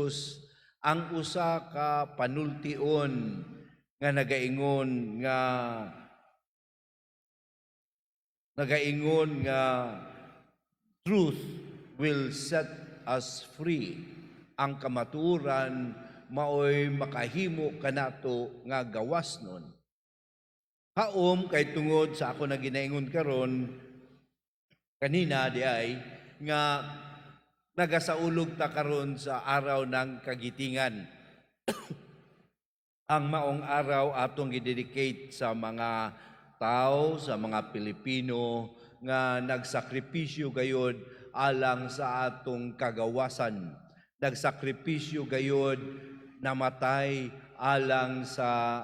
Jesus ang usa ka panultion nga nagaingon nga "Truth will set us free." Ang kamatuoran maoy makahimo kanato nga gawasnon. Haom kay tungod sa ako na ginaingon karon kanina di ay nga nagasaulog ta karon sa Araw ng Kagitingan. Ang maong araw atong gidedicate sa mga tao, sa mga Pilipino nga nagsakripisyo gayod alang sa atong kagawasan. Nagsakripisyo gayod, namatay alang sa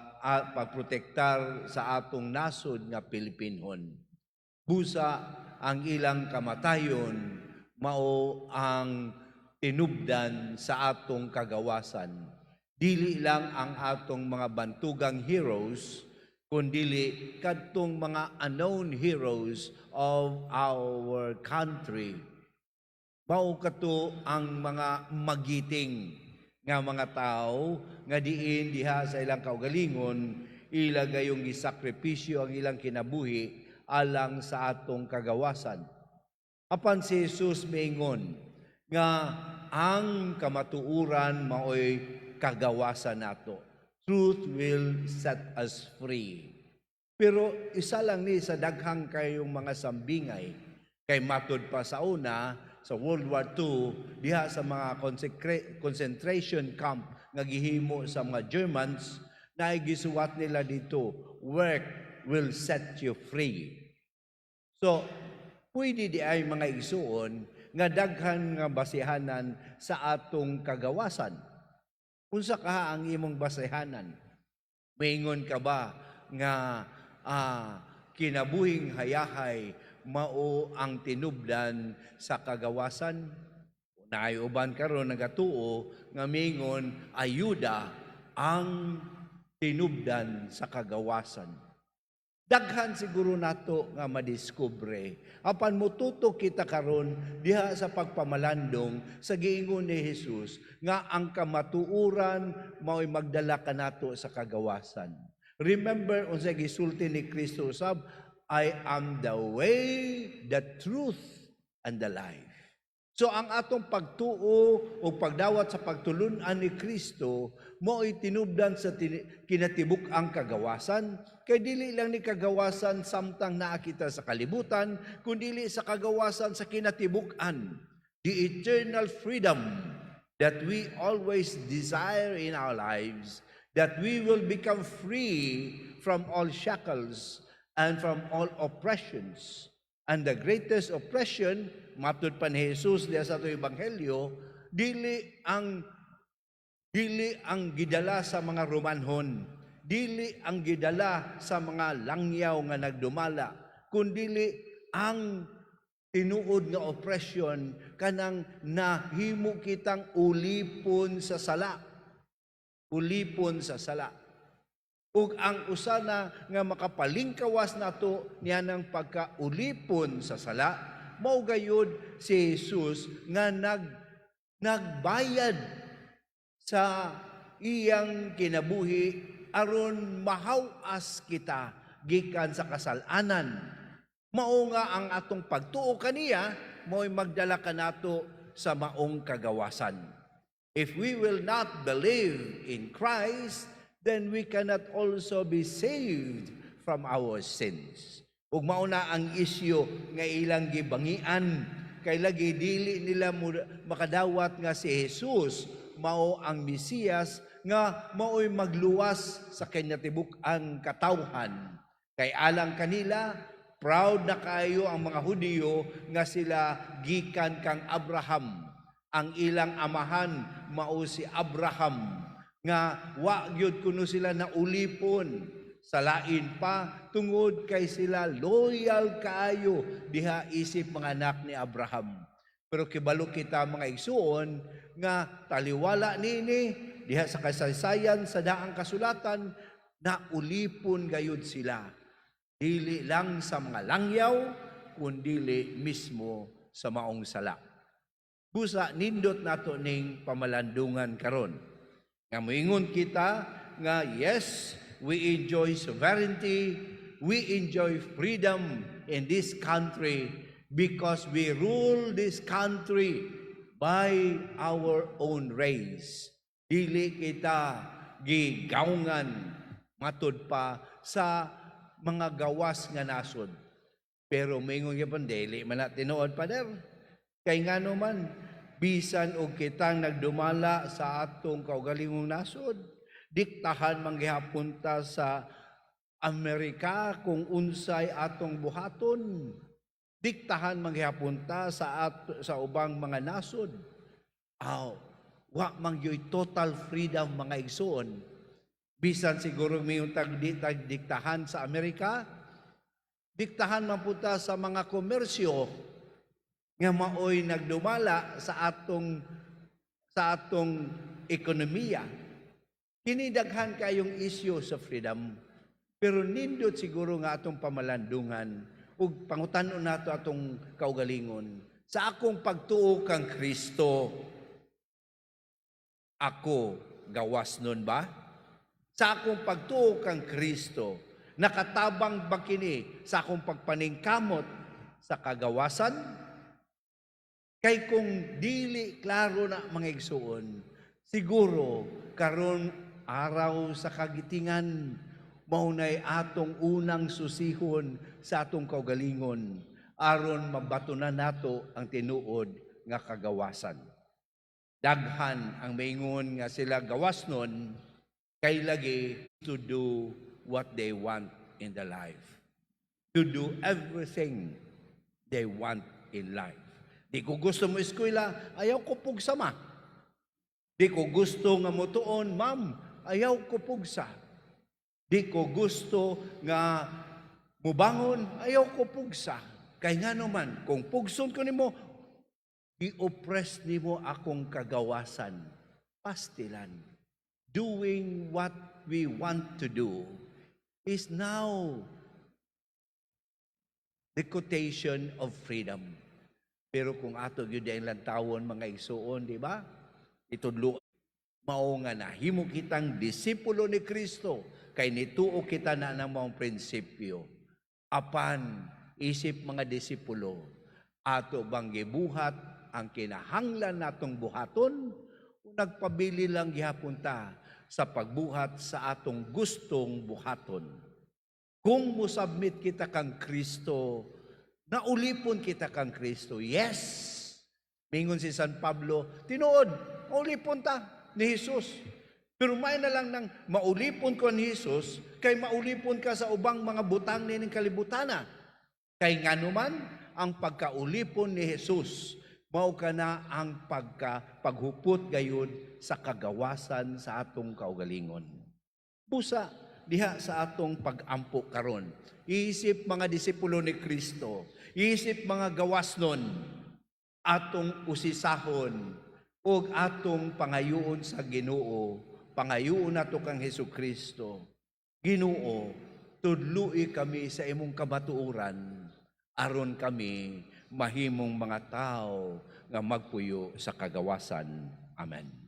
pagprotektar sa atong nasod nga Pilipinhon. Busa ang ilang kamatayon mao ang tinubdan sa atong kagawasan. Dili lang ang atong mga bantugang heroes, kundili kadtong mga unknown heroes of our country. Mao kato ang mga magiting nga mga tao nga diin diha sa ilang kaugalingon ila gayong gisakripisyo ang ilang kinabuhi alang sa atong kagawasan. Apan si Jesus miingon nga ang kamatuoran maoy kagawasan nato. Truth will set us free. Pero isa lang ni sa daghang kayong mga sambingay kay matud pa sa una sa World War II, diha sa mga concentration camp nga gihimo sa mga Germans, na gisuwat nila dito, "Work will set you free." So, pwede di ay, mga igsuon, nga daghan nga basihanan sa atong kagawasan. Unsa ka ang imong basihanan? Maingon ka ba nga kinabuhing hayahay mao ang tinubdan sa kagawasan? Naay uban karon nagatuo nga mingon ayuda ang tinubdan sa kagawasan. Daghan siguro nato nga madiskubre. Apan mututok kita karon diha sa pagpamalandong sa giingon ni Jesus nga ang kamatuoran mao'y magdala kanato sa kagawasan. Remember unsay gisulti ni Kristo usab, "I am the way, the truth, and the life." So ang atong pagtuo o pagdawat sa pagtulun-an ni Kristo mao'y tinubdan sa kinatibuk-ang kagawasan, kay dili lang ni kagawasan samtang naa kita sa kalibutan, kundili sa kagawasan sa kinatibuk-an, the eternal freedom that we always desire in our lives, that we will become free from all shackles and from all oppressions. And the greatest oppression, matud pa ni Jesus diya sa atong ebanghelyo, dili ang gidala sa mga Romanhon, dili ang gidala sa mga langyaw nga nagdumala, kundili ang tinuod nga oppression kanang nahimo kitang ulipon sa sala. Ulipon sa sala. Ug ang usa na nga makapalingkawas nato niyanang pagkaulipon sa sala, mao gayud si Jesus nga nagbayad sa iyang kinabuhi aron mahaw-as kita gikan sa kasalanan. Mao nga ang atong pagtuo kaniya mao'y magdala kanato sa maong kagawasan. If we will not believe in Christ, then we cannot also be saved from our sins. Ug mao na ang isyu nga ilang gibangian kay lagi dili nila makadawat nga si Jesus mao ang Mesiyas nga mao'y magluwas sa kinatibuk-ang katawhan. Kay alang kanila, proud na kaayo ang mga Hudiyo nga sila gikan kang Abraham. Ang ilang amahan mao si Abraham nga wa gyud kuno sila na ulipon sa lain pa tungod kay sila loyal kaayo diha isip mga anak ni Abraham. Pero kibalo kita, mga igsuon, nga taliwala nini diha sa kasaysayan sa Daang Kasulatan na ulipon gayud sila. Dili lang sa mga langyaw, kundili mismo sa maong sala. Busa nindot nato ning pamalandungan karon. Nga moingon kita nga yes, we enjoy sovereignty, we enjoy freedom in this country because we rule this country by our own race. Dili kita gigawngan matud pa sa mga gawas nga nasod. Pero moingon gyapon, dili man na tinuod, Pader. Kay ngano man, bisan og kitang nagdumala sa atong kaugalingong nasod, diktahan man gihapon ta sa Amerika kung unsay atong buhaton. Diktahan man gihapon ta sa ubang mga nasod. Aw, wa man gyoy total freedom, mga igsoon. Bisan siguro may tag tag diktahan sa Amerika, diktahan man pud ta sa mga komersyo nga maoy nagdumala sa atong ekonomiya. Kini daghan kayong isyu sa freedom. Pero nindot siguro nga atong pamalandungan ug pangutan-on nato atong kaugalingon. Sa akong pagtuo kang Kristo, ako gawas nun ba? Sa akong pagtuo kang Kristo, nakatabang ba kini sa akong pagpaningkamot sa kagawasan? Kay kung dili klaro na, mga igsuon, siguro karon Araw sa Kagitingan, maunay atong unang susihon sa atong kaugalingon aron mabatunan nato ang tinuod nga kagawasan. Daghan ang maingon nga sila gawas nun kay lagi to do what they want in the life. To do everything they want in life. Di ko gusto mo eskwela, ayaw ko pugsa, ma. Di ko gusto nga mutuon, ma'am, ayaw ko pugsa. Di ko gusto nga mubangon, ayaw ko pugsa. Kay ngano man, kung pugson ko nimo, i-oppress nimo akong kagawasan. Pastilan. Doing what we want to do is now the quotation of freedom. Pero kung ato gyud ang lantawon, mga igsuon, di ba? Itudlo mao nga nahimo kitang disipulo ni Kristo kay nituo kita na ng mga prinsipyo. Apan isip mga disipulo, ato bang gibuhat ang kinahanglan natong buhaton o nagpabili lang gihapon ta sa pagbuhat sa atong gustong buhaton? Kung musubmit kita kang Kristo, naulipon kita kang Kristo. Yes! Mingon si San Pablo, tinuod, maulipon ta ni Jesus. Pero may na lang nang maulipon ko ni Jesus, kay maulipon ka sa ubang mga butang nining kalibutana. Kay nganuman, ang pagkaulipon ni Jesus, mao kana ang paghupot gayud sa kagawasan sa atong kaugalingon. Busa diha sa atong pag-ampo karon. Isip mga disipulo ni Kristo, isip mga gawas nun, atong usisahon ug atong pangayuon sa Ginoo, pangayuon nato kang Hesus Kristo. Ginoo, tudloi kami sa imong kamatuoran aron kami mahimong mga tao nga magpuyo sa kagawasan. Amen.